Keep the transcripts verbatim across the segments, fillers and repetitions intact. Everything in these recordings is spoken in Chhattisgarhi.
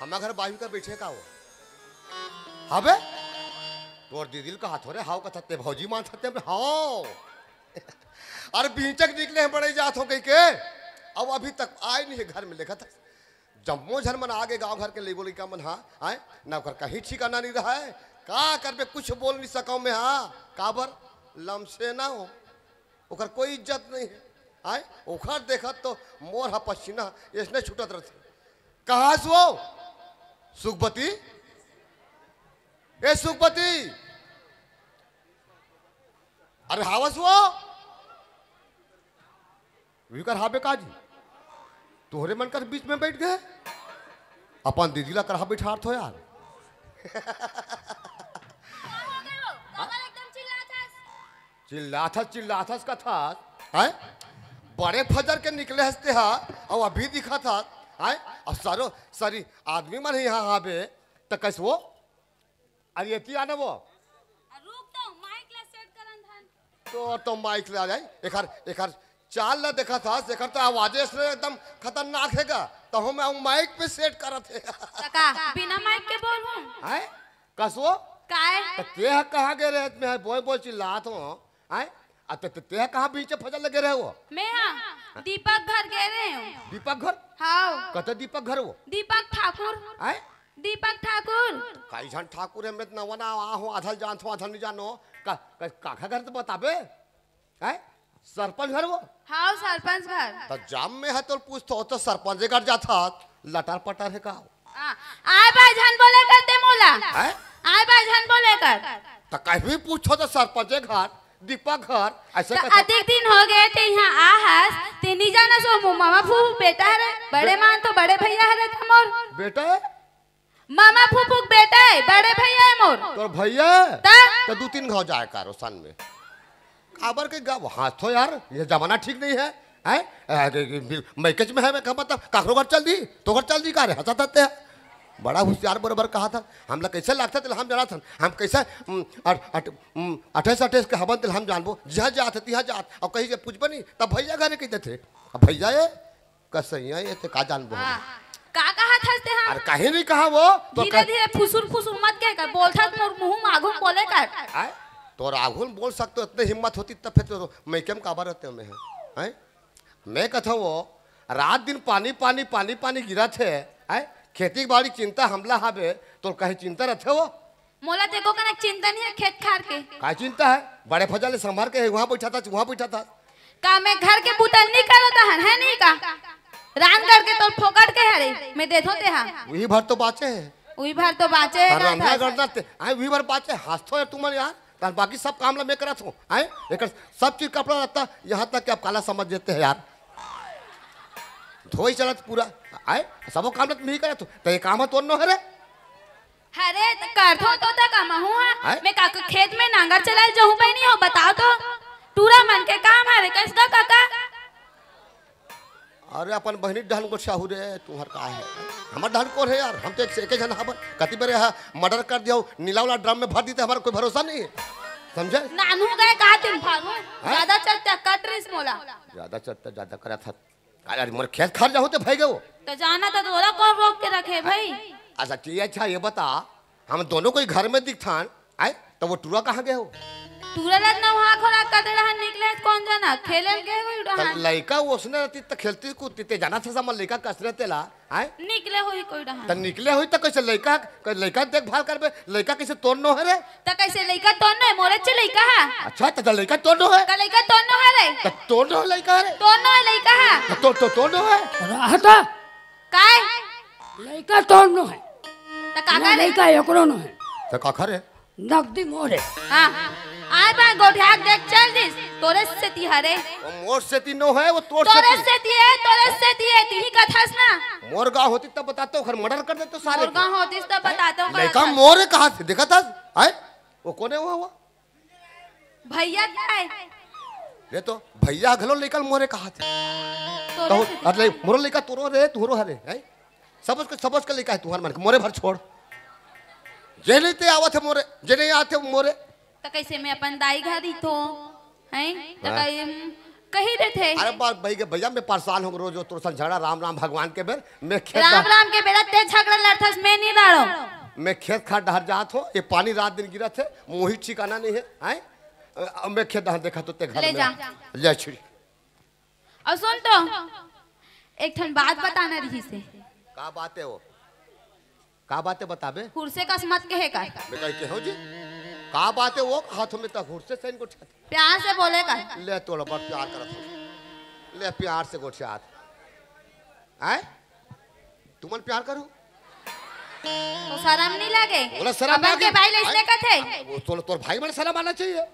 हमार घर बाजू का बैठे का हो? हबे? तोर दीदी ल कहा थोरे हाव कथस ते भौजी मान सकते हमरे हाव। अरे बीचक निकले हैं बड़े जात हो कही के। अब अभी तक आए नहीं है घर में लेखा था। जम्मो झन मन आगे गांव घर के लेगो लइका मन हा, आए ना ओकर कहीं ठिकाना नहीं रहा है। का करबे कुछ बोल नहीं सकाओ मैं हा। काबर लमसे ना हो। ओकर कोई इज्जत नहीं है। आए ओकर देखत तो मोर हा पसीना इसने छूटत रहते। कहाँ से हो? सुखपति? ए सुखपति? अरे हावस वो? विकर हाबे का जी? तोहरे मन कर बीच में बैठ गए। अपन दीदी ला करहा बैठार थो यार। चिल्लाथस चिल्लाथस कथस हैं? बड़े फजर के निकले हंसते हा। और अभी दिखा था हैं? और सरो सरी आदमी मन ही यहाँ हाबे। त कैसे वो? अरे एती आना वो। रुक तो माइक ला सेट करन धन। तो तो माइक ला जाई। एकर एकर चाल ला देखा था, एकर तो आवाजे से एकदम खतरनाक है का। तो हम माइक पे सेट करत है। तका बिना माइक के बोल हूँ। हैं? कसो? काय? त तेह कहाँ गए रहे? मैं बोल बोल चिल्लात हूँ। हैं? आ ते ते- तेह कहाँ बीच फजल लगे रहे हो? मैं हाँ दीपक घर गए रहे हूँ। दीपक घर? हाँ। कते दीपक घर वो? दीपक ठाकुर। हैं? दीपक ठाकुर। कई झन ठाकुर है, मैं तो नवा नवा आहो, आधल जानथो आधल नहीं जानो। का, का, काखा घर तो बताबे? हैं? सरपंच घर वो? हाँ सरपंच घर। तो जब मैं है तो पूछतो तो सरपंच घर जाथा। लटर पटर है का? आय बाय झन बोले कर ते मोला। हैं? आय बाय झन बोले कर। त कहीं पूछो तो सरपंच घर, दीपक घर, ऐसे त करके अतिक दिन हो गए ते यहाँ आ हस। ते नी जाना सो मो मामा फूफू बेटा हरे। बड़े मान तो बड़े भैया हरे त मोर। बेटा है? मामा फूफू बेटा है, बड़े भैया है मोर। तोर भैया है? त? तो दो तीन घाव जाए करो सन में। काबर के गब हाथ हो यार, ये जमाना ठीक नहीं है। हैं? मैकेज में है मैं कहा मतलब काकरो घर चल दी, तो घर चल दी का रे हंसा था। बड़ा होशियार बरोबर कहा था। हमला कैसे लगता तेला हम जाना था। हम कैसे उम, अट, अट, उम, अट्ठाईस अट्ठाईस के हवन तेला हम जानबो। जहाँ जात है तिहाँ जात। और कहीं जे पूछबे नहीं तब भैया घरे कह देते। अब भैया ये कसैया ये ते का जानबो हम? का कहा था ते हम? अरे कहीं नहीं कहा वो तो धीरे धीरे फुसुर फुसुर मत कह कर बोल था। मोर मुंह में आगू बोले कर। आय? तोर आगू में बोल सकते इतने हिम्मत होती तब फिर तो मैं कम काबर रहते मैं हैं? मैं कथा वो रात दिन पानी पानी पानी पानी गिरा थे। आय? खेती बाड़ी चिंता हमला हाबे। तोर कहीं चिंता रहते वो? मोला देखो कनक चिंता नहीं है खेत खार के। का चिंता है? बड़े फजल संभार के है वहां बैठा था वहां बैठा था। का मैं घर के बुता नहीं करो तहन है नहीं का? रान करके तो फोकट के हरे मैं देथो ते हा। वही भर तो बाचे है। वही भर तो बाचे है। रंधा गंदा ते आए वही भर बाचे हंसतो है तुमन यार। तार बाकी सब काम ला मैं करत हूँ। आए एकर सब चीज कपड़ा रहता। यहाँ तक कि आप काला समझ देते हैं यार। धोई चलत पूरा। आए सबो काम ला तुम ही करत हो तो ये काम है तोर नो है रे। अरे त करथो तो त कमाहू हा। मैं का खेत में नांगर चलाए जाहूं बहिनी हो बताओ तो। टूरा मन के काम हरे कस का काका। अरे अपन बहिनी डहन को चाहू रे। तुहर का है? हमर डहन को है यार। हम तो एक से एक जन हबर कति बरे हा। मर्डर कर दिया नीला वाला ड्रम में भर दी तो हमारा कोई भरोसा नहीं है। समझे? नानू गए का दिन भरू। ज्यादा चलते कटरिस मोला। ज्यादा चलते ज्यादा करा था। अरे मोर खेत खार जाहू ते भई गयो। तो जाना तो तोरा कौन रोक के रखे भाई? अच्छा ठीक है। अच्छा ये बता हम दोनों कोई घर में दिखथान। आए तो वो टूरा कहाँ गए हो? टूरा लग ना वहाँ खोरा कदे रहन निकले कौन जाना खेले के हो तो रहा। लइका ओसने रहती तो खेलती कूदती ते जाना था समझ लइका कसरे तेला। आए निकले हुई कोई रहा। तो निकले हुई तो कैसे लइका लइका देखभाल करबे? लइका कैसे तोर नो है रे? त कैसे लइका तोर नो है? मोरे चे लइका है। अच्छा त लइका तोर नो है? त लइका तोर नो है रे? त तोर नो है लइका रे? तोर नो है लइका है। त तोर तो तोर नो है। रहता काय? लइका तोर नो है। त काका ना रे? लइका एकरो नो है। त काका रे? नकदी मोरे। हाँ। आय बा गोठिया देख चल दिस। तोरे सेती हरे। वो मोर सेती नो है, वो तोर तोरे सेती। सेती है, तोरे सेती है, तिही कथस ना। मोर गाँव होती तब बताते ओखर मर्डर कर देते सारे मोर के। गाँव होती तब बताते ओखर लइका कथस। मोरे कहा थे देखा था? आए वो कोने हुआ हुआ? भैया का है? ये तो भैया घलो लइका मोरे कहा थे। तोरे तो सेती। अरे मोर लइका तोरो रे तोरो हरे है। सबस के सबस के लइका है तुहर मन के मोरे भर छोड़। जे नहीं ते आवत है मोरे जे नहीं आते मोरे। त कैसे मैं अपन दाई घर ही तो हैं त हाँ। कहीं कही देथे। अरे बस भई के भैया, मैं परेशान हों रोज, रोज तोर संग झगड़ा, राम राम भगवान के बेर, मैं खेत राम डहर राम के बेरा ते झगड़ा लड़थस, मैं नहीं लड़ों। मैं खेत खार डहर जात हों, ये पानी रात दिन गिरत हे, मोही ठिकाना नहीं हे, हैं? अ, मैं खेत डहर देखत हों ते घर ले में। जा। ले छिड़ी। अउ सुन तो, एक ठन बात बताना रहिस हे। का बात हे वो? का बात हे बताबे? हुरसे कस मत कहे कर। मैं कही केहेंव जी। का बात हे वो? हाथ में तक हुरसे सैन को ठत। प्यार से बोले कर। ले तोला बड़ प्यार करत हों। ले प्यार से गोठियात। आय? तुमन प्यार करो। तो शरम नहीं लागे? बोला शरम अपन लागे। के भाई ले इसने कथे। अब वो तोला तोर भाई मन शरम आना चाहिए।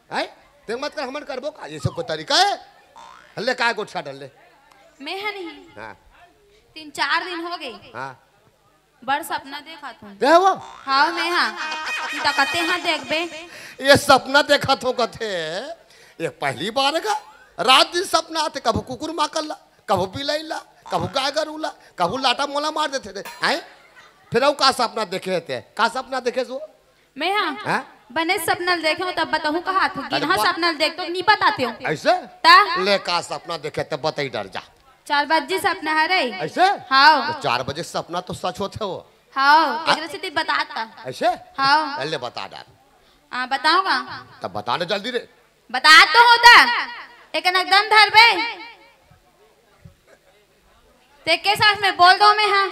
आय? ते मत कर, हमन करबो का? ये सब को तरीका हे? ले काय गोठिया डर ले। मैं हा नहीं। हाँ। तीन चार दिन हो गए। हाँ। बड़ सपना देखत हों। दे वो? हाँ, मैं हा। तकते हा देखबे। ये सपना देखत हों कथे। ये पहली बार का रात दिन सपना आथे, कभू कुकुर माकल ला, कभू बिलाई ला, कभू गाय गरू ला, कभू लाटा मोला मार देथे ते। हैं? फिर अउ का सपना देखे हे ते? का सपना देखे सो? मैं हा? हाँ? बने सपना ल देखे हों, तब बताहूँ कहात हों। अरे गिनहा बा- सपना ल देख तो नहीं बताते हों। ऐसे? ता? ले का सपना देखे ते बताई डर जा। चार बजे सपना हरे। ऐसे? हाँ। तो चार बजे सपना तो सच होथे वो। हाँ, आ? एकरे से ती बतात का। ऐसे? हाँ। ले बता डर। हाँ, बताऊँगा। तब बता ना जल्दी रे। बतात तो हों ता। एक एकदम धरबे। ते के साथ में बोल दो मैं हाँ।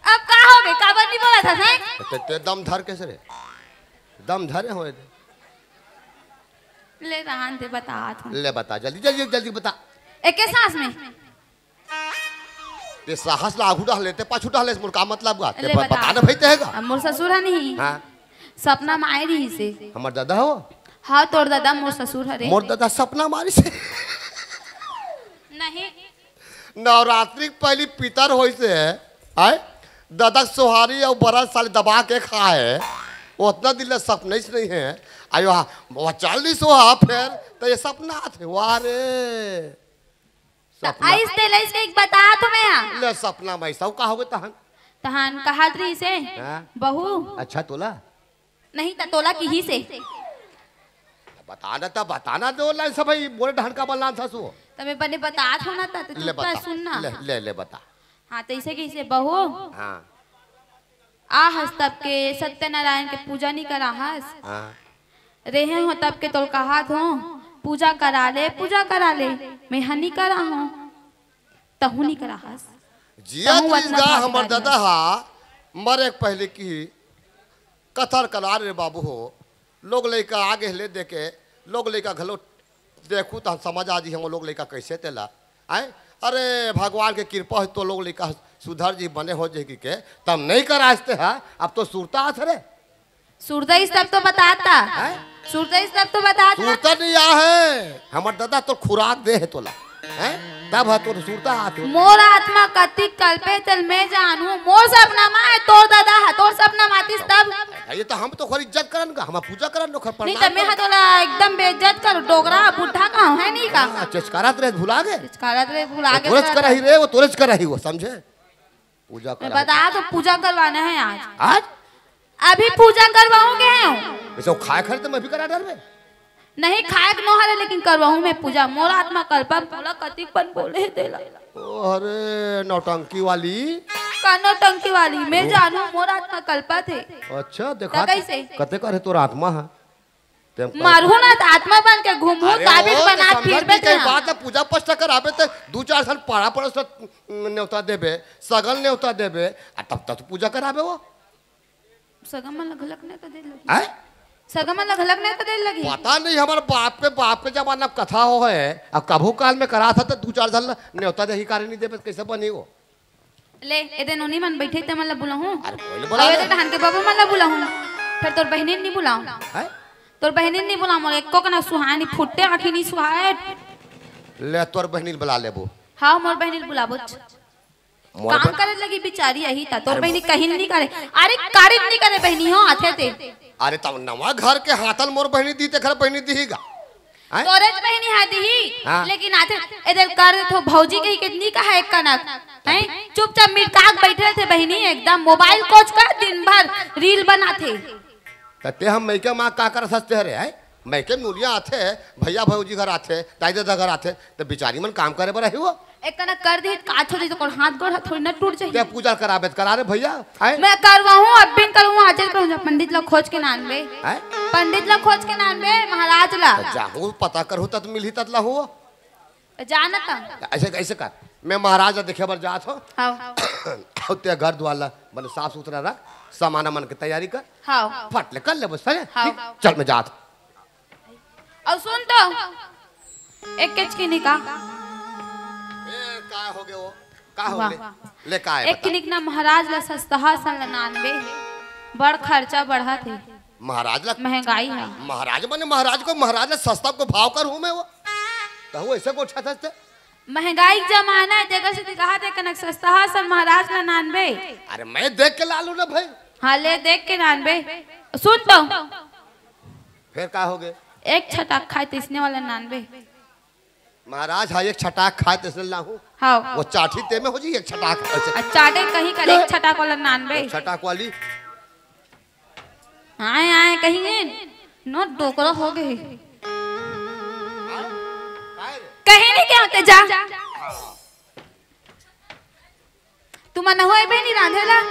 अब का होगे? काबर नहीं बोलत हस, हैं? ते, ते दम धर कैसे रे? दम धरे हों। ले रहन दे, बतात हों। ले बता, जल्दी, जल्दी, जल्दी बता। एके सांस में। ते साहस ला आगू डाल लेते, पाछू डाल ले, मोर का मतलब बा? ते ले ब-, बता। बता ना भाई, ते हे का? अब मोर ससुर हे नहीं। हाँ। सपना में आए रहिस हे। हमर दादा हो? हाँ, तोर दादा मोर ससुर हरे। मोर दादा सपना में आए रहिस हे। नहीं। नवरात्रि के पहली पितर होइस हे, आय? ददा के सोहारी अउ बरत साली दबा के खाए, ओतना दिन ले सपनइस नहीं हे। आयो हा, वो चल नहीं सोहा फेर, त ये सपना आथे, वाह रे। त सपना। आइस ते लइस के एक बता तो मैं हा। ले सपना में ऐसा का होगे तहन? तहन कहत रहिस हे, हाँ? बहू। अच्छा तोला? नहीं त तोला किहिस हे। बता ना, त बता ना, दो लाइन सब भाई, मोरे डहन का बल्लान सासु। त मैं बने बतात हों ना, त तू ले चुप कर बता। सुन ना। ले, ले, ले बता। हाँ, त ऐसे किहिस हे, बहू। हाँ। आ हस तब के सत्यनारायण के पूजा नहीं करा हस। हाँ। रेहे हों तब के तोल कहात हों, पूजा करा ले, पूजा करा ले, मैं हा नहीं करा हों। तहूँ नहीं करा हस। जियत तहूँ अतना रिहिस गा भारी हमर भारी ददा हस। हा, मरे के पहले की कथर कलार रे बाबू हो, लोग लइका आगे ले देके, लोग लइका घलो देखू त समझ आ जी हम लोग लइका कैसे तेला। आय? अरे भगवान के कृपा हो तो लोग लइका सुधर जी बने हो जे की के, तब नहीं करास ते हा, अब तो सुरता आत रे। सुरता इस तब तो बतात ता। हैं? सुरता इस तब तो बतात ना। सुरता नहीं आ हे। हमर ददा तो खुराक दे हे तोला। हैं? तब हा तोर सुरता आत हे। मोर आत्मा कतिक कलपे तेल मैं जानहूँ। मोर सपना मा हे तोर ददा हा, तोर सपना मा आतिस तब। ये तो हम तो ओखर इज्जत करन का, हम पूजा करन ओखर नहीं प्रणाम त मैं हा करन। तोला एकदम बेइज्जत कर, डोकरा बुढ़ा का हे नहीं का? हाँ, चेचकारत रहे भुला गे। चेचकारत रहे भुला गे तोरेच करही रे, वो तोरेच करही वो, समझे? पूजा मैं करा। बता तो पूजा करवाना हे आज। आज? अभी पूजा करवाहूँ के हे। वैसे वो खाए खरे त मैं भी करा डरबे। नहीं खाए के नोहरे, लेकिन करवाहूँ मैं पूजा। मोर आत्मा कलपा, मोला कतिक पन बोले हे तेला। ओ, अरे नौटंकी वाली। का नौटंकी वाली? मैं जानहूँ मोर आत्मा कलपा थे। अच्छा, देखा त कैसे? कते करे तोर आत्मा हा। ते हम मारहूँ ना त आत्मा बन के घूमहूँ, अरे ताबीज वो तो बना समझत फिरबे नहीं, कहीं तेहा। बात है, पूजा पाठ कराबे त दू चार साल पाड़ा पड़ोस ल नेवता देबे, सगल नेवता देबे, आ तब तक पूजा कराबे वो। सगा मन ल घलक नेवता दे लगी। हैं? सगा मन ल घलक नेवता दे लगी। पता नहीं, हमर बाप के, बाप के जमाना में कथा हो हे, अब कभू काल में करा था त दू चार साल नेवता दे ही कार्य नहीं देबे, कैसे बनी वो? ले, एदे नोनी मन बइठे, ते मन ला बुलाहूँ। अरे, कोई ले बुला अउ ले। एदे डहन के बाबू मन ला बुलाहूँ। फेर तोर बहिनी नी बुलाहूँ। हैं? तोर बहिनी नी बुलाहूँ, मोर एको कना सुहानी फुट्टे आँखी नी सुहाए। ले, तोर बहिनी ल बुला लेबो। हाँ, मोर बहिनी ल बुलाबो। मोर काम बह- करे लगी बिचारी अही ता। तोर अरे, बहिनी कहीं नी करे। अरे, कारिन नी करे बहिनी हो, आथे ते। अरे, तब नवा घर के हाथल मोर बहिनी दी, ते घर बहिनी दिही गा। हैं? तोरेच बहिनी हा दिही, हाँ। लेकिन आथे, एदे ल कर देथो भौजी कही के नी कहा एक कनक, हैं? चुपचाप मिटका के बइठे रहिथे बहिनी, एकदम मोबाइल कोच कर दिन भर रील बनाथे। त ते हम मइका मा का करत हस ते हरे, हैं? मैं के नूलिया आथे, भैया भौजी घर आथे, दाई ददा घर आथे, त बिचारी मन काम करे बर आही वो। एक कना कर दे, काच हो जाई त कोन हाथ गोड़ थोड़ी ना टूट जाई। ते पूजा कराबे त करा रे भैया, हैं? मैं करवाहूँ, अब भी करवाहूँ, आज करवाहूँ, पंडित ला खोज के नानबे। हैं? पंडित ला खोज के नानबे, महाराज ला। त जाहूँ, पता करहूँ, तत मिलही, तत ला हो। जानत हूँ। ऐसे, ऐसे कर, मैं महाराज ला देखे बर जात हूँ। हाँ। अउ ते घर दुआर ला बने साफ सुथरा रख, सामान मन के तैयारी कर। हाँ। फट ले कर ले बस, है? हाँ। ठीक? चल, मैं जात हूँ। अउ सुन तो, एक केच किनी का। ए, का हो गे वो? का हो वाह। ले? ले का है एक बता? किनी ना महाराज ला सस्तहा सन ला नानबे, बड़ खर्चा बढ़त हे। महाराज ला महंगाई है। महाराज बने महाराज को, महाराज ला सस्ता को भाव कर हूँ मैं वो। कहूँ ऐसे को अच्छा था ते? महंगाई के जमाना है, जगह से दिखा दे कनक सस्तहा सन महाराज ला नानबे। अरे मैं देख के ला लूँ ना भाई। हाँ, ले देख के नानबे। सुन तो। फिर का हो गे? एक छटाक खाए तइसने वाला नानबे। महाराज, हाँ, एक छटाक खाए तइसने लाहूँ। हाँ। वो चाटी ते में हो जी, एक छटाक ऐसे। आ, चाटे कहीं कर, एक छटाक वाला नानबे। एक छटाक वाली। आए, आए, कहीं गे, नो डोकरा हो गे। हाँ? काय रे? कहीं नहीं क्या होते, जा। तुम न होए बे नहीं रांधे ला।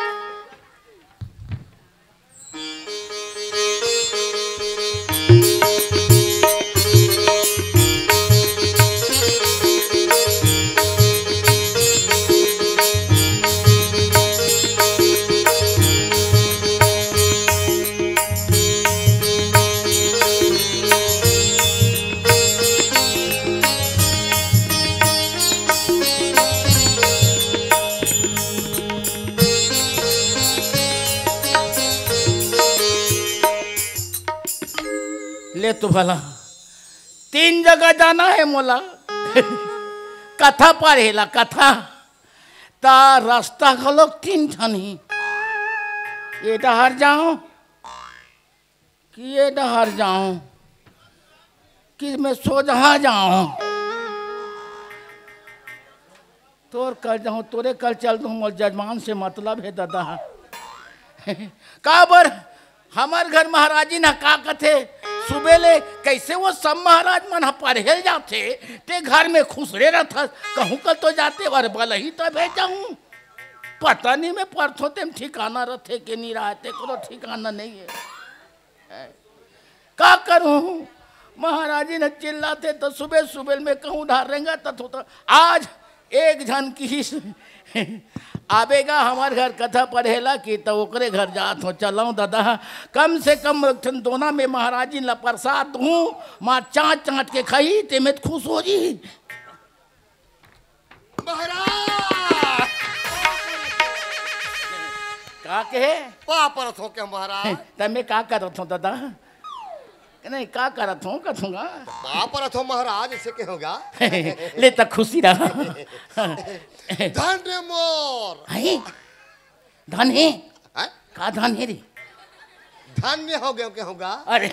ले तो भला, तीन जगह जाना है मोला। कथा पढ़े ला, कथा। त रस्ता घलोक तीन ठन ही। ये डहर जाऊं कि ये डहर जाऊं कि मैं सोझा जाऊं? तोर कर जाऊं, तोरे कर चल दूं, मोर जजमान से मतलब है ददा। काबर हमर घर महाराजिन ह का कथे, सुबे ले कैसे वो सब महाराज मन ह पढ़े ल जाथे, ते घर में खुसरे रथस, कहूं कल तो जाते बर बलही तभे जाऊं। पता नहीं मैं पढ़थों तेम ठिकाना रथे के नहीं रहे, तेकरो ठिकाना नहीं है। का करूं? महाराजिन चिल्लाथे त सुबे सुबे में कहूं ढार रेंगा त थोता। आज एक झन किहिस, आबे गा हमर घर कथा पढ़े ला कि त ओकरे घर जात हों। चलंव ददा, कम से कम एक ठन दोना में महाराजिन ला प्रसाद दूं, मां चांट चांट के खाही, ते में खुश हो जी। महाराज! का कहे? पाँव परत हों के महाराज? त मैं का करत हों ददा? नहीं, का करत हों, कथूंगा। पाँव परत हों महाराज, ऐसे कहोगा? ले त खुशी रहा। धन्य मोर। हैं? धन हे? हैं? का धन हे रे? धन्य हो गयो कहोगा। अरे,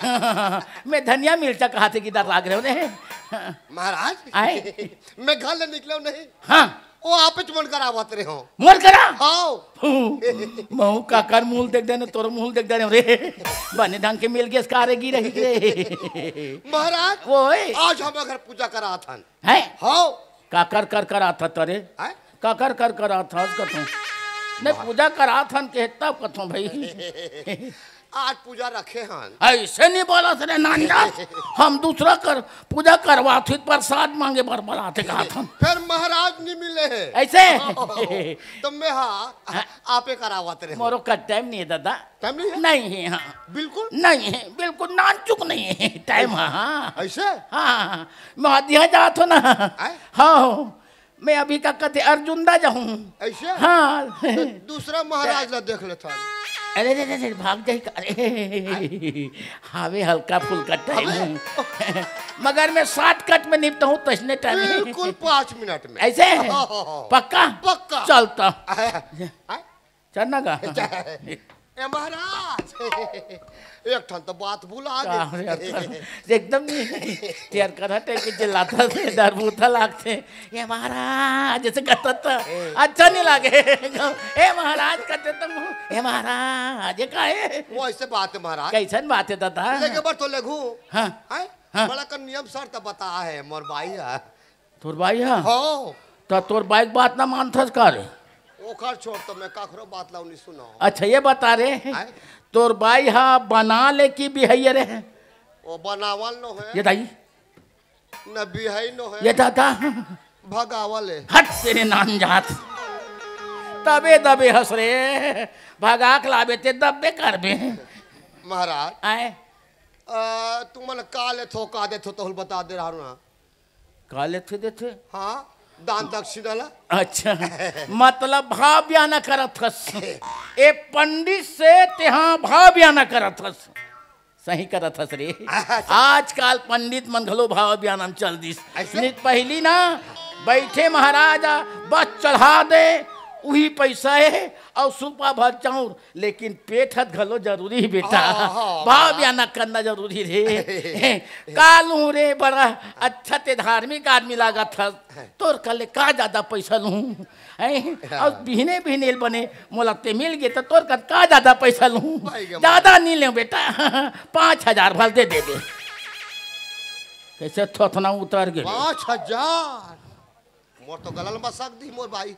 मैं धनिया मिर्चा कहाथे कि दर लाग रहे हो रे। महाराज, आए? मैं घर ले निकलेंव नहीं। हाँ। वो आपे च मोर करा आवत रहे हों। मोर करा? हाँ। महूं काकर मुंह ल देख देने, तोर मुंह ल देख देने रे। बने ढंग के मिल गेस का रे, गिरही रे। महाराज, ओए। आज हमर घर पूजा करात हन। हैं? हाँ। काकर कर करात हस तरे? हैं? काकर कर करात हस कथों। नहीं, पूजा करात हन के तब कथों भाई। आज पूजा रखे हन। ऐसे नहीं बोलस रे नांदा। हम दूसरा कर पूजा करवात ही, प्रसाद मांगे बर बलाथे कहत हन। फिर महाराज नहीं मिले हैं। ऐसे? तो मैं हाँ, हाँ। आपे करावत रहे हों। मोरो का टाइम नहीं है ददा। टाइम नहीं है? नहीं है, हाँ। बिल्कुल? नहीं है, बिल्कुल नानचुक नहीं है टाइम, हाँ। ऐसे? हाँ, हाँ, हाँ। मैं आदिया जात हों ना। आए? हाँ। मैं अभी का कथे अर्जुन दा जाहूं। ऐसे? हाँ। तो दूसरा महाराज ला देख लेथन। अरे, अरे, अरे, अरे, भाग जाही का? अरे, हावे हल्का फुल्का टाइम। हावे? मगर मैं शॉर्टकट में निपटहूं तइसने टाइम। बिल्कुल पाँच मिनट में। ऐसे? हाँ, हाँ, हाँ। पक्का? पक्का। चलता। आए, आए। चलना का? ए महाराज, एक ठन तो बात भुला का गे। रे, अतका एकदम नहीं, तेर करा टाइप के चिल्लाथस, डर भूत लागथे। ए महाराज, जैसे कहता था, ए। अच्छा नहीं लागे। ए महाराज कहते तो, ए महाराज, ये का है? वो ऐसे बात है महाराज। कैसन बात है दादा? लेके बर तो लेगू। हाँ। हैं? हाँ। बड़ा का नियम शर्त बता है मोर बाई है। तोर बाई हा? हाँ। त तोर बाई के बात ना मानथस का रे? ओखर छोड़, तो मैं काखरो बात ला नहीं सुना। अच्छा, ये बता रे, आय? तोर बाई हा बना ले कि बिहइया रे? वो बनावल नो है। ये दाई। न बिहाई नो है। ये दादा। भगावल है। हट तेरे नान जात। तबे दबे हस रे। भगा के लाबे ते दबे करबे। महाराज। आय? अ, तुमन का लेथो, का देथो, तहुल बता दे रहा ना। का लेथे देथे? हाँ, दान दक्षिणा ला। अच्छा, मतलब भाव बयाना करत हस। ए पंडित से तेहा भाव बयाना करत हस। सही करत हस रे। अच्छा। आजकल पंडित मन घलो भाव बयाना म चल दिस। ऐसे? नहीं त पहिली ना, बैठे महाराज आ, बस चढ़ा दे, उही पैसा हे, अउ सूपा भर चाउर, लेकिन पेट हत घलो जरूरी हे बेटा। हाँ, हाँ, भाव हाँ। बयाना करना जरूरी रे। का लूं रे, बड़ा अच्छा ते धार्मिक आदमी लागत हस। तोर कर ले का जादा पैसा लूं? हैं? हाँ। अउ बिहने बिहने बने मोला ते मिल गे, त तोर कर का जादा पैसा लूं? भाई के जादा नहीं लेंव बेटा, पाँच हजार भर दे देबे। कैसे थोथना उतर गे रे? पाँच हजार? मोर तो गला ल मसक दिही मोर बाई।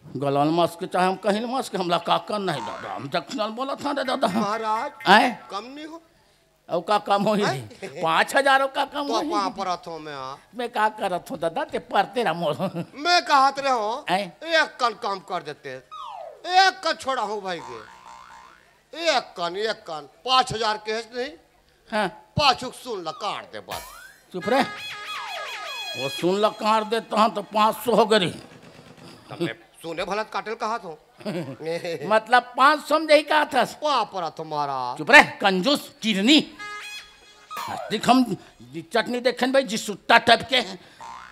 गला ल मसके चाहे हम कहीं ल मसके, हमला का करना हे दादा? हम दक्षिणा ल बोलत हन रे दादा। महाराज, आय? कम नहीं हो। अउ का कम होही रे? हैं? पाँच हजार अउ का कम तो होही? पाँव परत हों मैं, हाँ। मैं का करत हों दादा, ते परते रह मोर। मैं कहत रहे हों, हैं? एक कन कम कर देते, एक कन छोड़ाहूं भाई के, एक कन, एक कन, पाँच हजार केहेस नहीं, हाँ। पाछू के सुन ला काट दे बस। चुप रे। वो सुन ला काट दे तहां तो पाँच सौ हो गरी। तब मैं सुने भला काटे ल कहत हों। मतलब पाँच सौ म जाही कहत हस? पाँव परत हों महाराज। चुप रे, कंजूस, किरनी। देख हम चटनी देखेन भाई जी, सुट्टा टाइप के।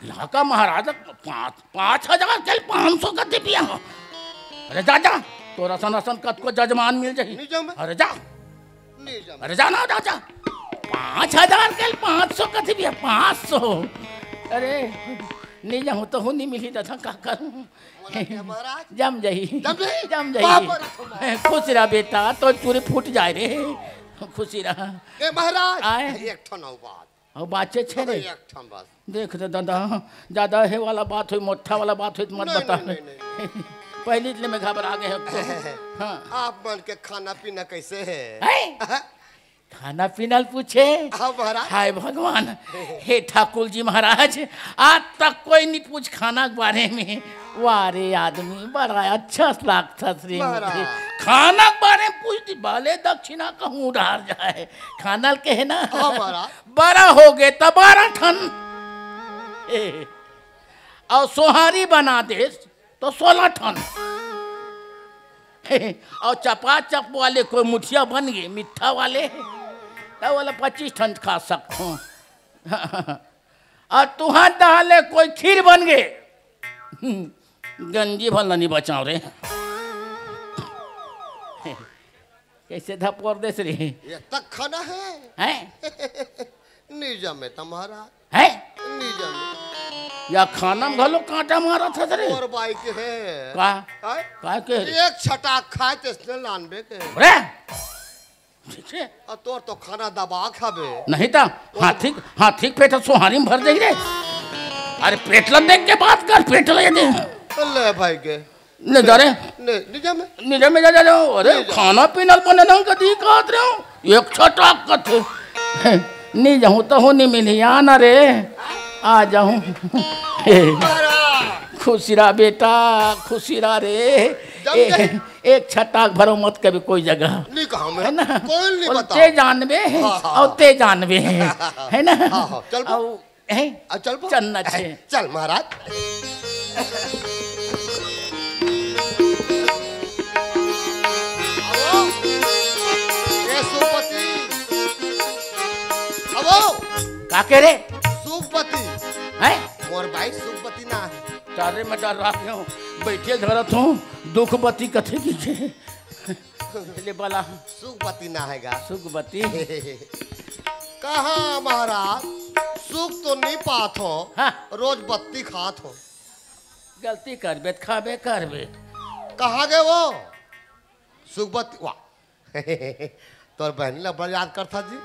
यहाँ का महाराज पाँच, पाँच हजार के पाँच सौ कथे पिया। अरे जा, जा, तोर असन असन कतको जजमान मिल जाही। नहीं जाऊँ मैं। अरे जा। नहीं जाऊँ। अरे जा ना, जा, जा। पाँच हजार के पाँच सौ कथे पिया, पाँच सौ। अरे, नहीं जाहूँ तो हूँ, नहीं मिली दादा, का करूँ? बोला क्या महाराज? जम जाही। जम जाही? जम जाही। बाप रे, तुम्हारा। खुश रह बेटा, तो पूरे फूट जाए रे। खुश रह। ए महाराज, आय? एक ठन अउ बात। अउ बाचे छे रे? एक ठन बस। देख रे दादा, जादा हे वाला बात होई, मोट्ठा वाला बात होई त मत नहीं, बता। नहीं, नहीं, नहीं। पहिली ले मैं घबरा गे हंव तो। हाँ। आप मन के खाना पीना कैसे हे? हैं? खाना पीना ल पूछे? हाँ महाराज। हाय भगवान, हे ठाकुर जी महाराज, आज तक कोई नहीं पूछ खाना के बारे में। वाह रे आदमी, बड़ा अच्छा लागथस रे। महाराज। खाना के बारे में पूछ दी, भले दक्षिणा कहूँ उधार जाए, खाना ल कहे ना। हाँ महाराज। बड़ा हो गे त बारह ठन। ए, अउ सोहारी बना देस त सोलह ठन। अउ चपा चप वाले कोई मुठिया बन गे, मिट्ठा वाले, त वाला पच्चीस ठन खा सकथों। अउ तुहां दहा ले कोई खीर बन गे, गंजी भर ल नहीं बचाव रे। कैसे धपोर देस रे? ये तक खाना है? हैं? नहीं जमे तुम्हारा। हैं? नहीं जमे। या खाना में घलो कांटा मारत हस रे? और बाई के है। का? हैं? का के रे? एक छटाक खाए त इसने लानबे के। रे! ठीक है। आ तोर तो खाना दबा खाबे। नहीं त हाथी, हाथी के पेट सोहारी में भर जाही रे। अरे पेट ला देख के बात कर, पेट ला ये दे। ले भाई के। नहीं जा रे। नहीं, नहीं जा मैं। नहीं जा मैं, जा, जा, जा। अरे, नहीं जा। खाना पीना ल बने ढंग के दी कहत रहे हो। एक छटाक कथे। नहीं जाहूं त हूं नहीं मिली, आना रे। आ जाहूं। महाराज। खुशी रह बेटा, खुशी रह रे। जम ए, जाए। एक छटाक भरो मत कभी कोई जगह। नहीं कहा मैं। है ना? कोई नहीं और बता। ते जानबे, हाँ, हाँ, और हाँ। ते जानबे। है ना? हाँ, हाँ, चल। और हैं? आ, चल बो। चलना छे। चल महाराज। आवो। ए सुखपति। आवो। का के रे? सुखपति। हैं? मोर बाई सुखपति ना हे। तारे में डर रहा हूँ। बैठे धरत हूँ। दुखपति कथे की के। ले बला। सुखबती ना हे गा। सुखबती। कहाँ महाराज, सुख तो नहीं पात हो, हाँ। रोज बत्ती खात हो। गलती करबे त खाबे करबे। कहाँ गे वो सुखबती? वाह। तोर बहन ला बड़ याद करथा जी।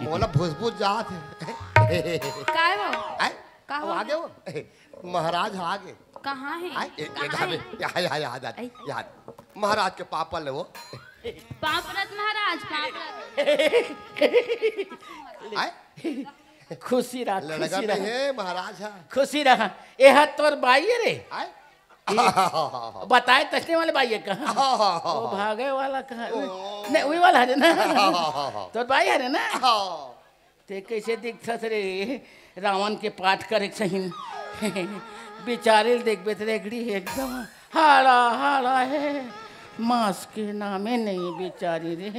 मोला भुसभुस जात हे। काय वो? आय? का वो हो आगे गया? वो? महाराज आगे। कहाँ हे? आय, ए, ए, कहाँ हे? याद, याद, याद, याद, आई। याद। महाराज के पापा ले वो। पाप रत महाराज, पाप रत। आय? खुशी रह, लड़का खुशी में रह। हे महाराज हा। खुशी रह। ए हा तोर बाई हे रे। आय? बताए तसने वाले बाई हे कहाँ? हाँ, हाँ, हाँ, वो हाँ। भागे वाला कहाँ? ओ। नहीं, वही वाला हरे ना। हाँ, हाँ, हाँ, हाँ। तोर बाई हरे ना? हाँ। ते कैसे दिखथस रे? रावण के पाठ करे सही। बिचारे ल देखबे त रेगड़ी हे एकदम। हाड़ा, हाड़ा हे। मांस के नामे नहीं बिचारी रे।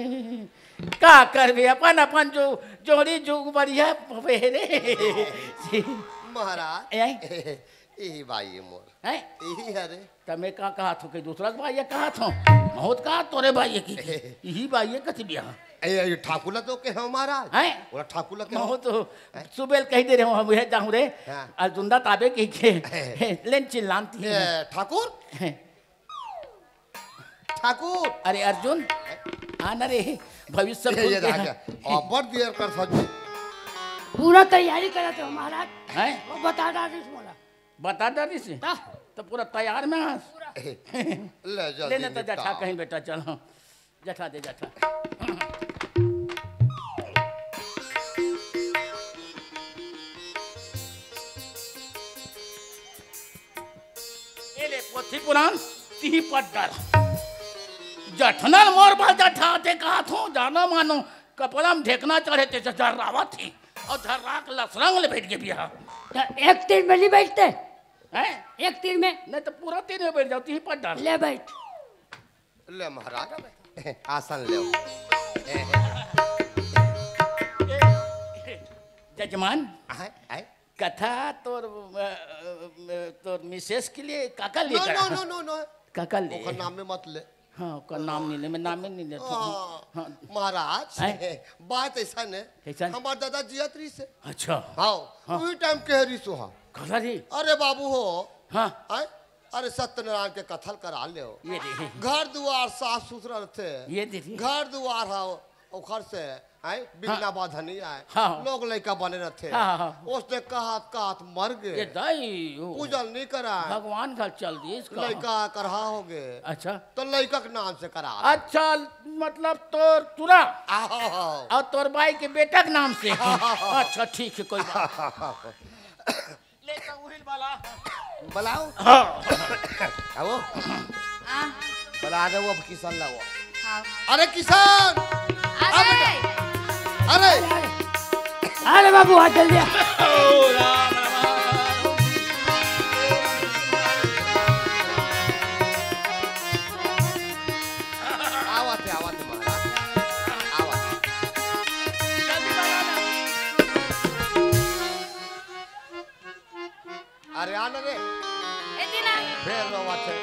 का करबे? अपन, अपन जो जोड़ी जुग बढ़िया पवे रे। महाराज, ए? इही बाई हे मोर। हैं? इही हरे। त मैं का कहत हूँ कि दूसरा के बाई हे कहत हूँ? महूँ त कहत तोरे बाई हे कि इही बाई हे कथी बिया? ए, ए, ठाकुर ला तो के हो महाराज। हैं? ओला ठाकुर ला के हो? महूँ तो सुबेल कही दे रहे हूँ, हम यह जाऊँ रे। हाँ। अर्जुन दा ताबे कही के। हैं। लेन चिल्लान ती ए, हैं। ठाकुर? हैं। ठाकुर। अरे अर्जुन, आ ना रे, भविष्य ये, खुल ये गया। रहा क्या? अब्बड़ देर कर सच। पूरा तैयारी करत हो महाराज। हैं? वो बता डारिस मोला। बता डारिस? ता? तो पूरा तैयार में हस। ले जल्दी ले ना तो निपटा। जठा कहीं बेटा, चल, हाँ। जठा दे, जठा। ए ले, पोथी पुराण, तिही पढ़ डार। जठनल मोर बल जठा दे कहत हूँ, जानो मानो, कपड़ा में ढेकना चढ़े ते झर्रावत ही, अउ झर्रा के लसरंग ले बैठ के बिया। त एक तीर में नहीं बैठते? हैं? एक तीर में। नहीं तो पूरा तीर में बैठ जाओ, तिही पढ़ डार। ले बैठ। ले महाराज, आसन ले। जजमान, आय, आय। कथा तोर, अ, अ, तोर मिसेस के लिए काका लिए नो, करा? नो, नो, नो, नो। काका लिए? ओकर नाम में मत ले। हाँ, ओकर नाम नहीं ले, मैं नाम में नहीं लेता हूँ। हाँ, हाँ। महाराज, हैं? बात ऐसा ने, कैसा ने? हमार दादा जियत रहिस हे। अच्छा। हाँ, हाँ। वही टाइम कह रहिस हो, हाँ। कथा जी? अरे बाबू हो, हाँ। हैं? अरे सत्यनारायण के कथा ल करा लेव। ये दे। घर दुआर साफ सुथरा रथे। ये दे दे। घर दुआर हा ओखर से, हैं? बिघना हाँ। बाधा नहीं आय। हाँ। लोग लइका बने रथे। हाँ, हाँ, हाँ। ओसने कहत कहत मर गे। ये दाई, ओ। पूजल नहीं करा। भगवान घर चल दिस का। लइका करहा हो गे। अच्छा। तो लइका के नाम से करा। अच्छा, मतलब तोर तुरा। आहो। अउ तोर बाई के बेटा के नाम से। आहो। अच्छा, ठीक हे, कोई बात। ले त उहिल बला। बलाओ। हाँ। आओ। हाँ। बला दे वो, अब किशन ला वो। हाँ। अरे किशन! आ आ बेटा। अरे! अरे बाबू, हाथ जल्दी आ। ओ राम राम। आवत हे, आवत हे महाराज। आवत हे। अरे आ ना रे। एती ना। फेर रोवत हे।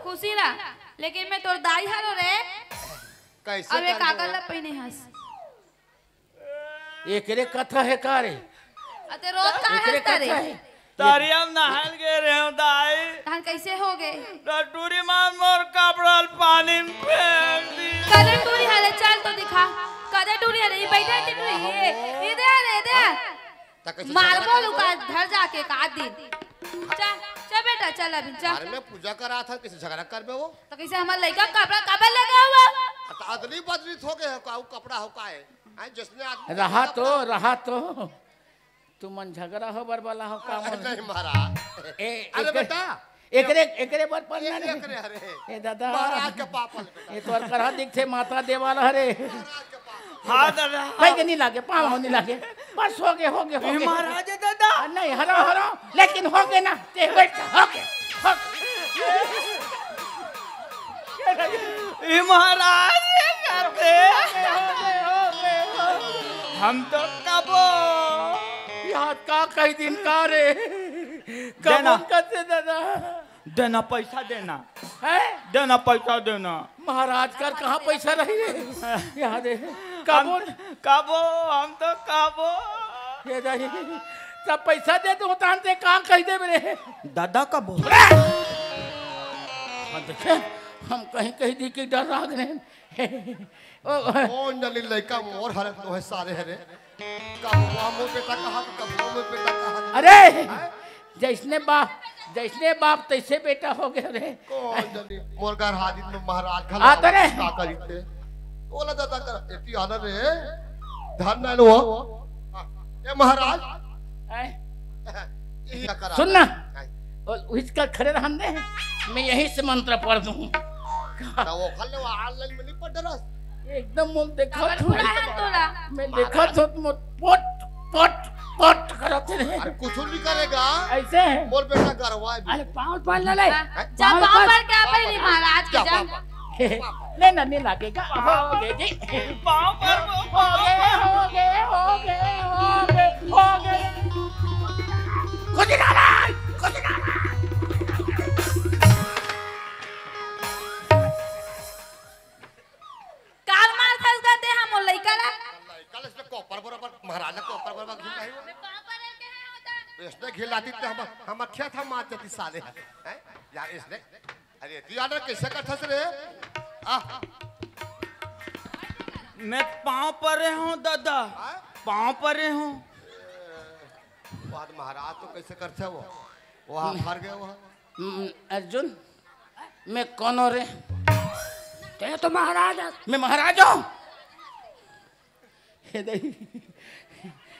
खुशी ना, लेकिन मैं तोर दाई हरो रे। कैसे अब ये कर काकर दो? ला पहिने हस। एकरे कथा हे का रे? अते रोज का एकरे हंसता रे? कथा हे। तरिया म नहाय ल गे रेहेंव दाई। तहन कैसे हो गे? त टूरी मन मोर कपड़ा ल पानी म फेंक दिस। कदे टूरी हरे, चल तो दिखा। कदे टूरी हरे, ई बैठा के टूरी, ये, ये दे रे, दे। त कैसे मारबो झगड़ा लुका करबो? धर जाके का दिन। चल, चल बेटा, चल अभी, चल। घर में पूजा करा था, किसी झगड़ा करबे वो? त कैसे हमर लइका कपड़ा काबर लगा हुआ? त अदली बदली हो गे हो का, उ कपड़ा हो का हे? आय, जैसने आदमी रहा तो, कपड़ा रहा तो। तुमन झगड़ा हो बर बला हो का अरे मन? नहीं महाराज। ए, अरे एक-, बेटा, एकरे, एकरे बर पन्ना ए-, नहीं। एकरे हरे। ए दादा। महाराज के पापा ले बेटा। ए तोर करहा दिखथे माता देवाला हरे। महाराज के पापा। हाँ दादा। कहीं के नहीं लागे, पाँव नहीं लागे। बस हो गे, हो गे, हो ए गे। महाराज हे दादा। आ, नहीं, हरो, हरो, लेकिन हो गे ना। ते बैठ, हो गे, हो गे। ए महाराज, ये करते। हम तो कबो हाथ का कही दिन का रे? देना। कमन करते दादा? देना, पैसा देना। हैं? देना, पैसा देना। महाराज कर कहाँ पैसा रही रे? यहाँ दे। कबो हम, कबो, हम तो कबो। ये जाई। तब पैसा दे तू, तान ते का कही दे मेरे? दादा कबो। हम देखे, हम कहीं कहीं दी कि डर रहा गए। ओ, कौन जनी लइका मोर हरे तो है सारे हरे। कबो मोर बेटा कहा, कबो मोर बेटा कहा। अरे, हैं? जैसने बाप, जैसने बाप तैसे बेटा हो गए रे। कौन जनी मोर घर हाजिर में महाराज खला आता रे। का करी थे? ओला दादा कर, एती आना रे। धन ना लो। ए महाराज। हैं? यही करा। सुन ना। हैं? और इसका खड़े रहन दे, मैं यहीं से मंत्र पढ़ दूँ। ना वो खले वो ऑनलाइन में नहीं पढ़ रहा। एकदम मुंह देखा काबर तू। फुलाहन तोला? मैं देखा तो मोर पोट, पोट, पोट करत रहे। अरे कुछ नहीं करेगा। ऐसे है। मोर बेटा गरवा है भी। अरे पाँव पर ले ले। हाँ? जा पाँव पाँव पर। पर क्या पहली महाराज के जा जा। पापा। ले ना, नहीं लागेगा। हो गए जी। पाँव पर हो गए, हो गए, हो गए, हो गए, हो गए। खुशी नारायण, खुशी नारायण। काल मार खस गा ते हम लइका ला। लइका ला इसने कोपर बराबर, महाराज ला कोपर बराबर घिन रही हो। मैं पाँव पर के है होता। इसने घिन लाती तो हम, हम अख्या था मार जाती साले। हैं? यार इसने, अरे तू यार कैसे करथस रे? आ। मैं पाँव परे हूँ दादा। हाँ? पाँव परे हूँ। बात महाराज तो कैसे करथे वो? वो हाथ हार गया वो। हम्म, अर्जुन, मैं कौन हो रे? ते तो महाराज है। मैं महाराज हूँ। हे दई,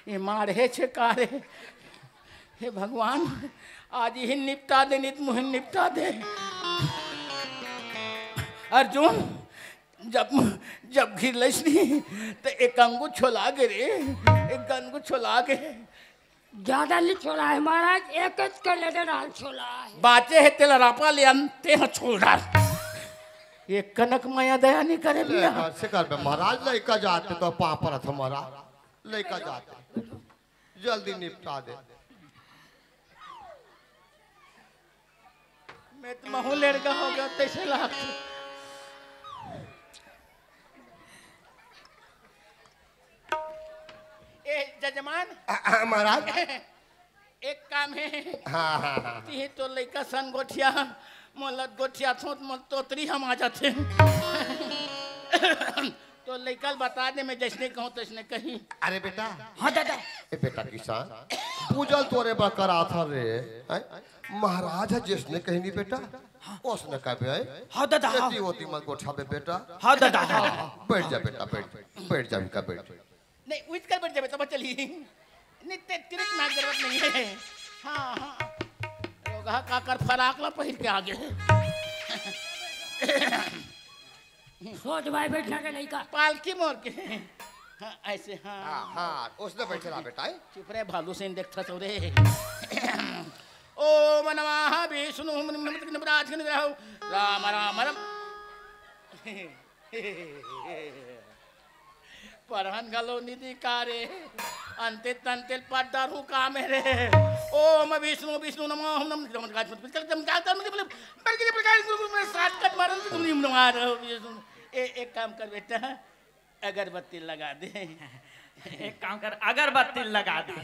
ये मार हे छे का रे? हे भगवान, आज ही निपटा दे, नित मुहिन निपटा दे। अर्जुन, जब, जब घिर लइस नी, त एक अंगू छोला गे रे, एक अंगू छोला गे। ज्यादा नहीं छोला है महाराज, एक एक के लेने रहल छोला है। बाचे है तेला रापा ले अन, ते ह छोल डार। ये कनक मया दया नहीं करे ले, बिना। घर से घर में महाराज लइका जाते तो पाँव परत हमारा लइका जाते। जल्दी निपटा दे। मैं तो महू लड़का हो गया, तैसे लागथे। ए जजमान। आ, आ, महाराज। एक काम है। हाँ, हाँ, हाँ। तिही तो लइका सन गोठिया, मोला गोठिया थोत मोल तोतरी हम आ जाते। तो लइका ल बता दे, मैं जैसने कहूँ तैसने कही। अरे बेटा। हाँ दादा। ए बेटा किसान, पूजल तोरे बर कराथन रे। हैं? महाराज ह जैसने कही नी बेटा, ओसने कहबे। हैं? हाँ दादा, हाँ। एती ओती मत गोठाबे बेटा। हाँ दादा, हाँ। हाँ, बैठ जा बेटा, बैठ, बैठ जा बेटा, बैठ। नहीं, उठ कर बैठ जाबे तब चली। नहीं, ते तिरक ना जरूरत नहीं है। हाँ, हाँ। रोगहा काकर फराक ला पहिर के आगे। सोच भाई बैठना के लइका। पालकी मोर के। हाँ, ऐसे, हाँ। हाँ, हाँ, ओसने बैठे रहा बेटा, हैं? चुप रहे, भालू से देखता सो रे। ओम नमः विष्णु, नमः नमः राज के निग्रह। राम, राम, राम। पढ़न घलो निधि का रे, अंते तंते पढ़ डारू का मेरे। ओम विष्णु विष्णु नमः, ओम नमः, नमः, नमः, नमः, नमः, सात कट मारन तो तुम नहीं मार विष्णु। ए, एक काम कर बेटा, अगरबत्ती लगा दे। एक काम कर, अगरबत्ती लगा दे।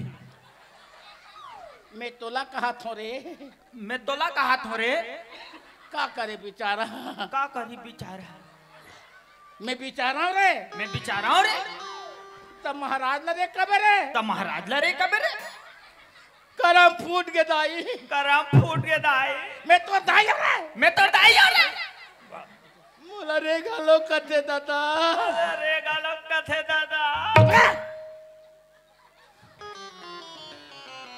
मैं तोला कहा थो रे। मैं तोला कहा थो रे। का करे बेचारा? का करी बेचारा? मैं बेचारा हूँ रे। मैं बेचारा हूँ रे। तब महाराज ला रे कबे रे? तब महाराज ला रे कबे रे? करम फूट गे दाई। करम फूट गे दाई। मैं तो दाई हूँ रे। मैं तो दाई हूँ रे। मोला रे घलो कथे दादा। अरे गालो कथे दादा।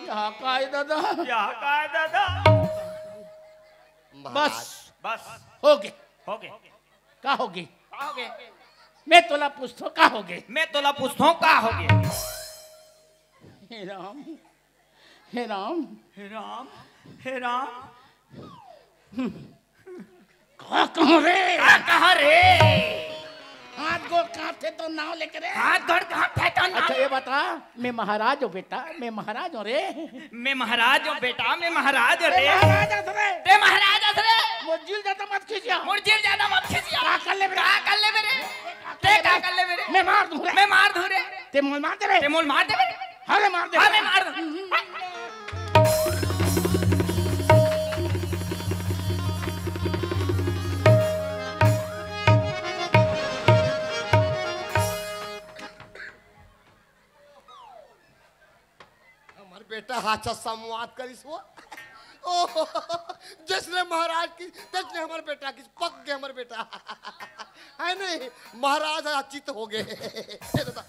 यहाँ का है दादा? यहाँ का है दादा? महाराज। बस। बस। हो गे। हो गे। का हो गे? का हो गे? मैं तोला पूछथों का हो गे? मैं तोला पूछथों का हो गे? हे राम, हे राम। हे राम, हे राम। का कहा रे? का कहा रे? हाथ गोड़ कांपथे तो नाव लेके रे। हाथ गोड़ कांपथे तो नाव। अच्छा, ये बता, मैं महाराज हूँ बेटा, मैं महाराज हूँ रे। मैं महाराज हूँ बेटा, मैं महाराज हूँ रे। महाराज हस रे। ते महाराज हस रे। मोर जिल जादा मत खींचिया। मोर जिल जादा मत खींचिया। का कर लेबे रे? का कर लेबे रे? ते का कर लेबे रे? मैं मार दूँ रे। मैं मार दूँ रे। ते मोल मार दे रे। ते मोल मार देबे रे। अरे मार दे। हाँ, मैं मार दूँ। हमर बेटा हा अच्छा संवाद करिस वो। ओहो, जइसने महाराज की, तइसने हमर बेटा की, पक गे हमर बेटा। है नहीं, महाराज हा चित हो गे। ये दादा,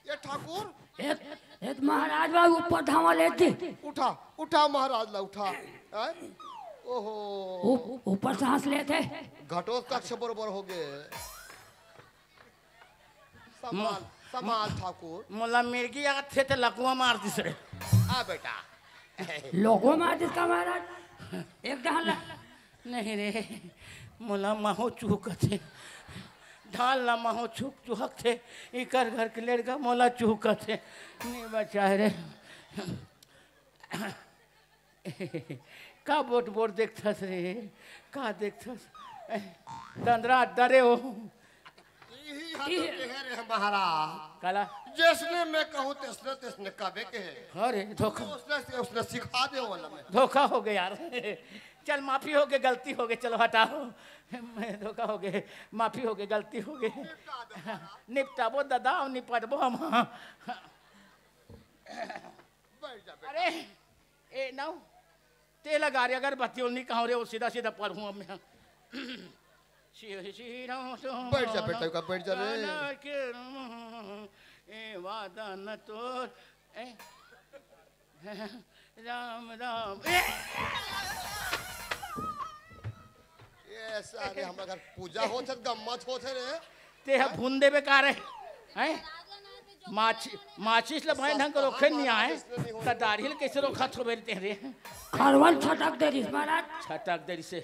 ये ठाकुर। एक, एक महाराज बा ऊपर धावा लेथे। उठा, उठा महाराज ला, उठा। हैं? ओहो। ऊ-, ऊपर सांस लेथे। घटोत्कच बरोबर हो गे। संभाल, संभाल ठाकुर। मोला मिर्गी आथे त लकुआ मार दिस रे। आ बेटा। लकुआ मार दिस का महाराज? एक डहर ला। नहीं रे, मोला माहो चूहकथे। ढाल ला माहो चूहक चूहकथे। इकर घर के लड़का मोला चूहकथे। नहीं बचाए रे। का बोट बोट देखथस रे? का देखथस? तंद्रा अड्डा रे हो। इही हा तो कहे रे महाराज। काला? जइसने मैं कहूँ तइसने, तइसने कबे के हे। अरे धोखा। उसने, उसने सिखा दे वाला मैं। धोखा हो गे यार। चल माफी हो गे, गलती हो गे, चलो हटाओ। मैं धोखा हो गे, माफी हो गे, गलती हो गे। निपटा दे महाराज। निपटाबो दादा, निपटबो हम। बैठ जा बेटा। अरे, ए, नाऊ, तेल अगारे अगरबत्ती ओल नहीं कहां रे, वो सीधा सीधा पढ़ूं अब मैं। श्री, श्री राम तो बैठ जा बेटा, का बैठ जा रे। राधा के राम, ए वादा न तोर, ए, राम राम, ए। ये सारे हमर घर पूजा होत हे, गम्मत होत हे रे। ते ह भून देबे का रे? हैं? माच-, माचिस ल भाई ढंग के रोखे नहीं आए, त दाढ़ी ल कैसे रोखत होबे रे ते रे? खरवन छटक दे रिस महाराज। छटक दे रिस हे।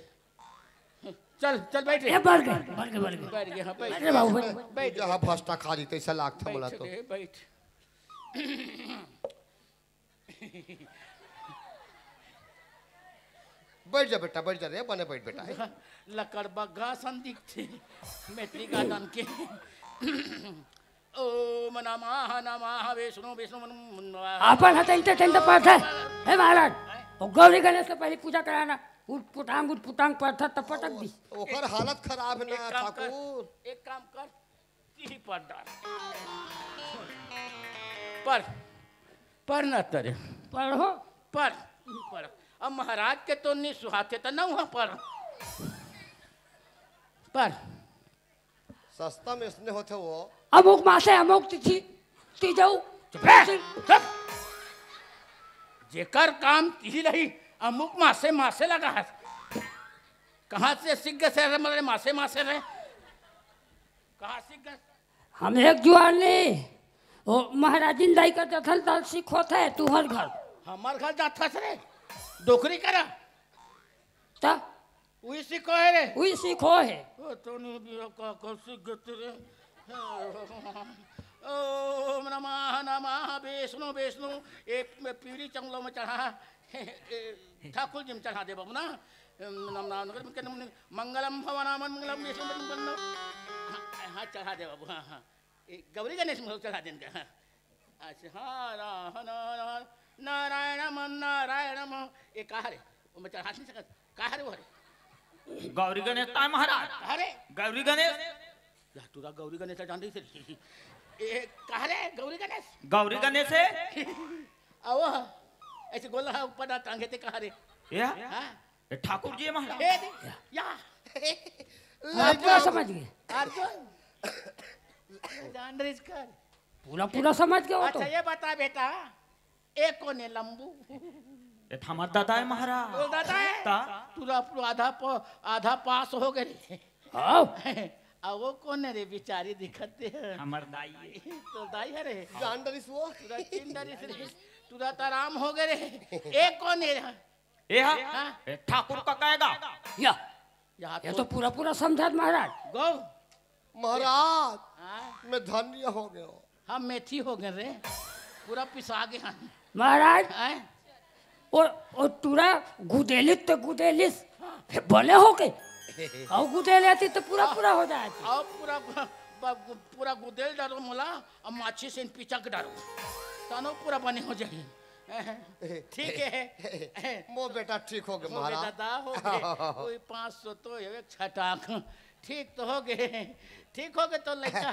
चल, चल बैठ रे। ए, बढ़ गए, बढ़ गए, बढ़ गए। बैठ गए, हाँ, बैठ। बैठ रे बाबू, बैठ। बैठ। जहाँ भस्ता खा ली, तैसा लागत हे मोला तो। बैठ, बैठ। बैठ जा बेटा, बैठ जा रे, बने बैठ बेटा। लकड़ बग्घा सन दिखथे, मेटरी गार्डन के। ओम नमः नमः विष्णु विष्णु नमः। अपन ह तइसे तइसे पढ़थे। हे महाराज, वो गौरी गणेश के पहले पूजा कराना। उठ पुटांग, उठ पुटांग पढ़था त पटक दी। ओकर हालत खराब हे ना एक काम कर, ठाकुर। एक काम कर, तिही पढ़ डार। पढ़, पढ़ ना तरे। पढ़ो। पढ़, पढ़। अब महाराज के तो नहीं सुहाथे त ना वहाँ पढ़। पढ़। सस्ता में इसने होथे वो। अमुक मासे अमुक तिथि, तिजऊ। चुप रह, चुप। जेकर काम तिही रही, अमुक मासे, मासे लगा है। कहाँ से सीख गए रे, मतलब मासे, मासे रे? कहाँ सीख गए? हम एक जुआर नहीं, वो महाराजिन दाई का जथन ताल सीख होता है, तुहर घर। हमार घर जाथस रे, डोकरी करा। त? उही सीखो है रे। उही सीखो है। ओ, तोनी बिया का, का सीख गए रे? ओम नमः नमः विष्णु विष्णु, एक में पीढ़ी चंगलो में चढ़ा। ठाकुर जी में चढ़ा दे बाबू ना। नम नाम नगर में के नम मंगलम भवनामन मंगलम विष्णु मंगलम। हाँ, हाँ, चढ़ा दे बाबू, हाँ, हाँ। ए, गौरी गणेश में चढ़ा देन का, हाँ। अच्छा, हाँ, रा-, हाँ, ना-, ना-, नारायण मन, नारायण मन। ए, कहा रे? वो मैं चढ़ा नहीं सकत। कहा रे वो रे? गौरी गणेश ताय महाराज। कहा रे? गौरी गणेश। या, तू रा गौरी गणेश जान रही से। ए, कहा रे? गौरी गणेश? गौरी गणेश है? आओ, ऐसे गोला ऊपर ना टांगे थे, कहा रे? या? हाँ? ए, ठाकुर जी महाराज। ए, दे, या। हाँ, पूरा समझ गए। अर्जुन। जान रही इसका। पूरा, पूरा समझ गए वो तो। अच्छा, ये बता बेटा, ए कोन हे लंबू? ए त हमर दादा हे महाराज। तोर दादा हे? ता? तोर पूरा आधा प-, आधा पास हो गे रे। हाँ। अउ वो कोन हे रे बिचारी दिखत हे? हमर दाई हे। तोर दाई हे रे? जान डरिस वो। तोर चिन डरिस रे। तोर त आराम हो गे रे। ए कोन हे रे? ए हा? हाँ। ए ठाकुर का कहेगा? या। ये तो पूरा पूरा समझात महाराज। गो। महाराज, हाँ? मैं धन्य हो गयो। हम मेथी हो गए रे, पूरा पिसा गए हम। महाराज, हैं? ओ, ओ टूरा गुदेलिस तो गुदेलिस, फिर बने हो गए। और गुदेल आती तो पूरा पूरा हो जाती। और पूरा ब-, ब-, पूरा गुदेल डारो मोला, और माछी से पिचक डारो, तनो पूरा बने हो जाए। ठीक है। मोर बेटा ठीक हो गए हो गए महाराज। दादा, हो गए। कोई पाँच सौ तो एक छटाक। ठीक तो हो गए, ठीक हो गए तो लइका।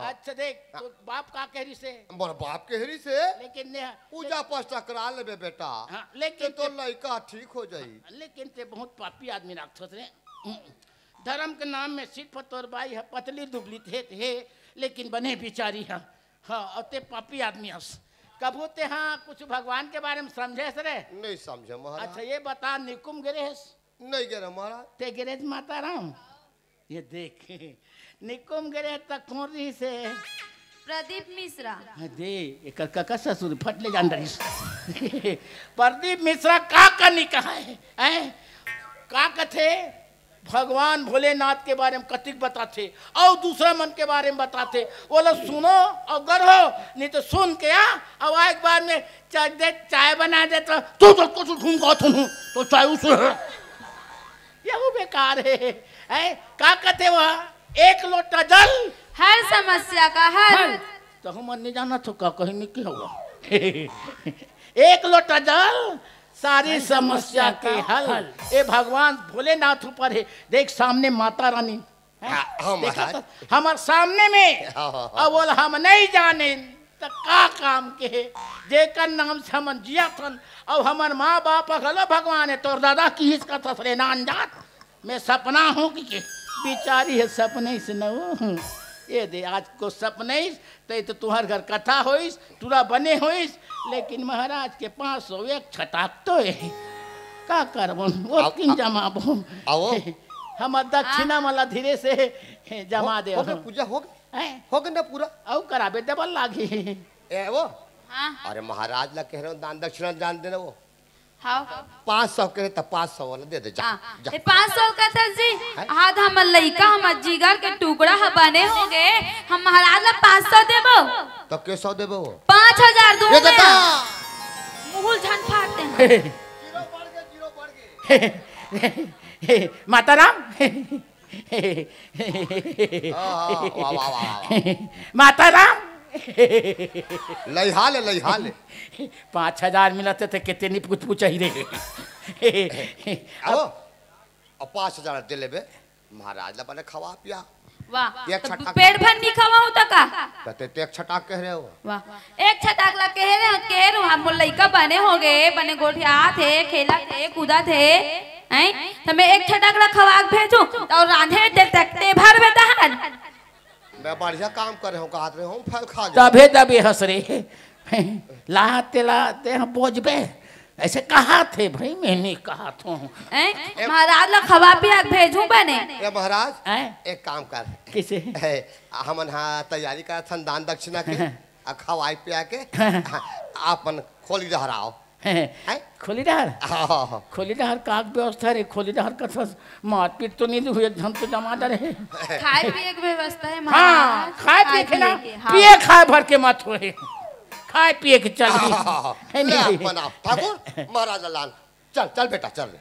अच्छा देख, तो बाप का कह रही से? मोर बाप कह रही से। लेकिन ने पूजा पाठ करा लेबे बेटा। हाँ, लेकिन ते तो ते लइका ठीक हो जाई। लेकिन ते बहुत पापी आदमी राखथस रे। धर्म के नाम में सिर्फ तोर बाई ह पतली दुबली थे, थे, लेकिन बने बिचारी ह। हाँ, और ते पापी आदमी हस। कभू ते हाँ कुछ भगवान के बारे में समझे हस रे? नहीं समझे महाराज। अच्छा, ये बता, निकुम गे रहेस? नहीं गे रहेंव महाराज। ते गे रहेस माता राम? ये देख, निकुम गे रहेस त कोन रहिस हे? प्रदीप मिश्रा। हाँ, दे, एकर कका ससुर फट ले जान रहिस। प्रदीप मिश्रा का का नहीं कहा है, हैं? का कथे? भगवान भोलेनाथ के बारे में कतिक बताथे, अउ दूसरा मन के बारे में बताथे। ओला सुनो अउ गढ़ो, नहीं तो सुन के आ, अउ आए के बाद में चाय दे, चाय बना दे तो तू तो कुछ घूम गो तुम तो चाय उसे है। यहू बेकार है, हैं? का कथे वह? एक लोटा जल। हर समस्या का हल। हल। तो हम नहीं जाना तो का कहीं नहीं क्या हुआ। एक लोटा जल, सारी समस्या के हल। ए भगवान भोलेनाथ ऊपर है। देख सामने माता रानी। हैं? हाँ, हाँ, देखा महाराज। तो हमार सामने में। हाँ, हाँ, हाँ। अब बोल हम नहीं जाने त का काम के है, जेकर नाम से हमन जियत हन। अब हमर माँ बाप घलो भगवान है, तोर दादा किहिस कथस रे नान जात। मैं सपना हूँ कि के बिचारी है सपनइस न वो। ये दे आज को सपनइस, तई तो तुहर घर कथा होइस, टूरा बने होइस, लेकिन महाराज के पाँच सौ एक छटाक तो है। का करबो, वो अब, किन अब, जमाबो। आओ। हमर दक्षिणा मला धीरे से जमा हो, दे हो गए हो। पूजा हो गए? हैं? हो गए ना पूरा? अउ कराबे डबल लागी। ए वो? हाँ। अरे महाराज ला कह रहे हो दान दक्षिणा जान देना वो। हाँ। पाँच सौ कहे तो पाँच सौ वाला दे दे, जा, हाँ। जा। ए, पाँच सौ का था जी। हैं? आज हमर लइका, हमर जिगर के टुकड़ा ह बने हो गए, हम महाराज ला पाँच सौ देबो। तो के सौ देबो? पाँच हजार दूँ ये मैं। देखा। मुहुल झन फाड़ते हैं। माता राम। हाँ, हाँ, वाह, वाह, वाह, वाह। माता राम। लइहा ले, लइहा ले। पाँच हजार मिलत हे त कितनी पूछ पूछ ही रे। आओ, अब पाँच हजार दे लेबे, महाराज ला बने खवा पिया। वाह, एक तो छटाक पेट भर नहीं खवा होता का? तो ते, ते एक छटाक कह रहे हो। वाह, एक छटाक ला कह रहे हो, कह रहे हो, हम लइका बने हो गए, बने गोठियात हे, खेलत हे, कूदत हे, हैं? तो मैं एक छटाक ला खवा के भेजूं, तो रांधे ते तक ते भर बेटा हन। मैं बढ़िया काम करे हूँ, कहत रहे हूँ, फल खा जा। तभे तभे हंस रे। ला तेला ते हम बोझबे। ऐसे कहा थे भाई, मैं नहीं कहा था। हैं? महाराज ला खवा पिया के भेजूं बने। ए महाराज, हैं? एक काम कर। किसे? ए, हमन हा तैयारी करत हन दान दक्षिणा के, आ खवाई पिया के, आपन खोली डहराओ। हैं? खोली डहर? हाँ, हाँ, हाँ। खोली डहर का व्यवस्था रे? खोली डहर कथस मारपीट तो नहीं हुई, एक झन तो जमा डरे। खाए पिए के व्यवस्था है हाँ, महाराज। खाए पिए खाए के ना, पिए के, हाँ। पिए खाए भर के मत होए। खाए पिए के चल। हाँ, हाँ, हाँ। है ले नहीं? आप बनाओ। ठाकुर, महाराज लाल, चल, चल बेटा, चल रे।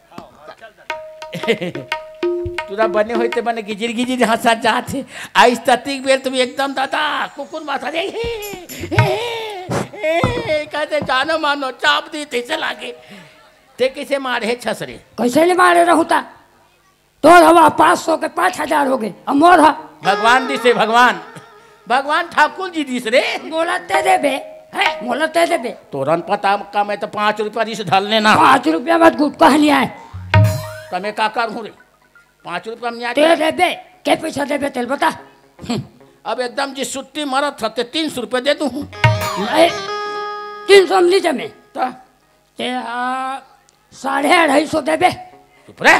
तुरा बने होई ते बने गिजिर गिजिर हंसा जात हे। आइस ततिक बेर तुम एकदम दादा कुकुर माथा दे। कहते जानो मानो चाप दी तैसे लागे। ते कैसे मारे हे छसरे? कैसे ले मारे रहूता? तोर हवा पाँच सौ के पाँच हजार हो गए, अब मोर हा। भगवान दिसे भगवान, भगवान ठाकुर जी दिस रे। मोला ते देबे, हैं? मोला ते देबे। तोरन पता का मैं तो पाँच रुपया दिस धर लेना। पाँच रुपया मत गुटका नहीं आए। त मैं का करूँ रे? पाँच रुपया में नहीं ते आके देबे, के पैसा देबे तेल बता। अब एकदम जी सुट्टी मरत ह, ते तीन सौ रुपया दे दूँ। नहीं, तीन सौ में नहीं जमे। त? ते, आ, साढ़े अढ़ाई सौ देबे। चुप रे।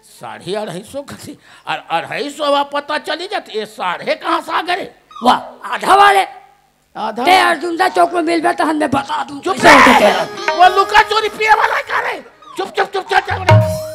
साढ़े अढ़ाई सौ कथी? अर-, अढ़ाई सौ अब पता चली जात, ये साढ़े कहाँ से आ गए? वाह, आधा वाले। आधा ते वाले। अर्जुंदा चौक में मिलबे तो हम बता दूँ चुप कैसे रे। होते तेरा। वो लुका चोरी पिए वाला का रे? चुप, चुप, चुप, चुप, चुप।